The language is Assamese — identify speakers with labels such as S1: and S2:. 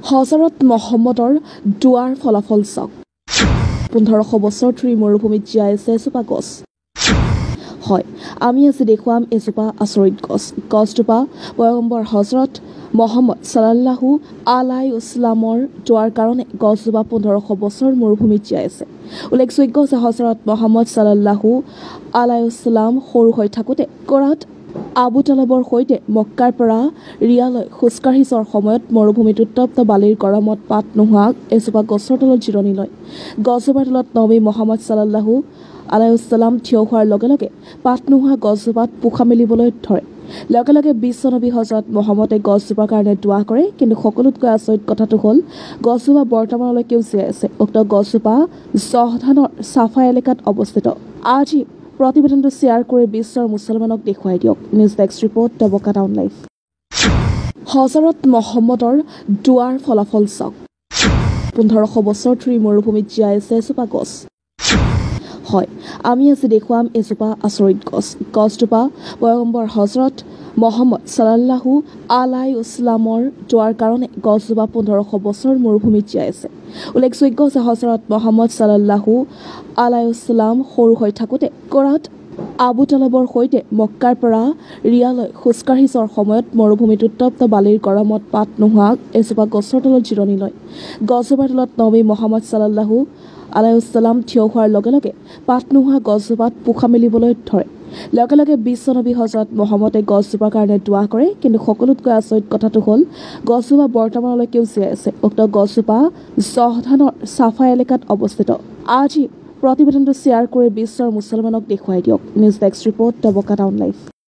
S1: হজৰত মহম্মদৰ দুৱাৰ ফলাফল চাওক। 1500 বছৰ ধৰি মৰুভূমিত জীয়াই আছে এজোপা গছ। হয়, আমি আজি দেখুৱাম এজোপা আচৰিত গছ। গছজোপা পয়গম্বৰ হজৰত মহম্মদ চাল্লাহু আলাই ইছলামৰ যোৱাৰ কাৰণে গছজোপা 1500 বছৰ মৰুভূমিত জীয়াই আছে। উল্লেখযোগ্য যে হজৰত মহম্মদ চাল্লাহু আলাই ইছলাম সৰু হৈ থাকোঁতে কৰাত আবু তালেবৰ সৈতে মক্কাৰ পৰা ৰিয়ালৈ খোজকাঢ়ি যোৱাৰ সময়ত মৰুভূমিত উত্তপ্ত বালিৰ গৰমত পাত নোহোৱা এজোপা গছৰ তলত জিৰণি লয়। গছজোপাৰ তলত নবী মহম্মদ চাল্লাহু আলাইহিছালাম থিয় হোৱাৰ লগে লগে পাত নোহোৱা গছজোপাত পোখা মেলিবলৈ ধৰে। লগে লগে বিশ্বনবী হজৰত মহম্মদে গছজোপাৰ কাৰণে দোৱা কৰে। কিন্তু সকলোতকৈ আচৰিত কথাটো হ'ল গছজোপা বৰ্তমানলৈকেও জীয়াই আছে। উক্ত গছজোপা জহধানৰ চাফা এলেকাত অৱস্থিত। আজি প্ৰতিবেদনটো শ্বেয়াৰ কৰি বিশ্বৰ মুছলমানক দেখুৱাই দিয়ক। News desk report, Dabaka town live. হজৰত মহম্মদৰ দুৱাৰ ফলাফল চাওক। 1500 বছৰ ধৰি মৰুভূমিত জীয়াই আছে এজোপা গছ। হয়, আমি আজি দেখুৱাম এজোপা আচৰিত গছ। গছজোপা পয়গম্বৰ হজৰত মহম্মদ চাল্লাহু আলাই ইছলামৰ যোৱাৰ কাৰণে গছজোপা 1500 বছৰ মৰুভূমিত জীয়াই আছে। উল্লেখযোগ্য যে হজৰত মহম্মদ চাল্লাহু আলাই ইছলাম সৰু হৈ থাকোঁতে কৰাত আবু তালেবৰ সৈতে মক্কাৰ পৰা ৰিয়ালৈ খোজকাঢ়ি যোৱাৰ সময়ত মৰুভূমিত উত্তপ্ত বালিৰ গৰমত পাত নোহোৱা এজোপা গছৰ তলত জিৰণি লয়। গছজোপাৰ তলত নবী মহম্মদ চাল্লাহু আলাইহিছালাম থিয় হোৱাৰ লগে লগে পাত নোহোৱা গছজোপাত পোখা মেলিবলৈ ধৰে। লগে লগে বিশ্বনবী হজৰত মহম্মদে গছজোপাৰ কাৰণে দোৱা কৰে। কিন্তু সকলোতকৈ আচৰিত কথাটো হ'ল গছজোপা বৰ্তমানলৈকেও জীয়াই আছে। উক্ত গছজোপা জহধানৰ চাফা এলেকাত অৱস্থিত। আজি প্ৰতিবেদনটো শ্বেয়াৰ কৰি বিশ্বৰ মুছলমানক দেখুৱাই দিয়ক। News desk report, Dabaka town live.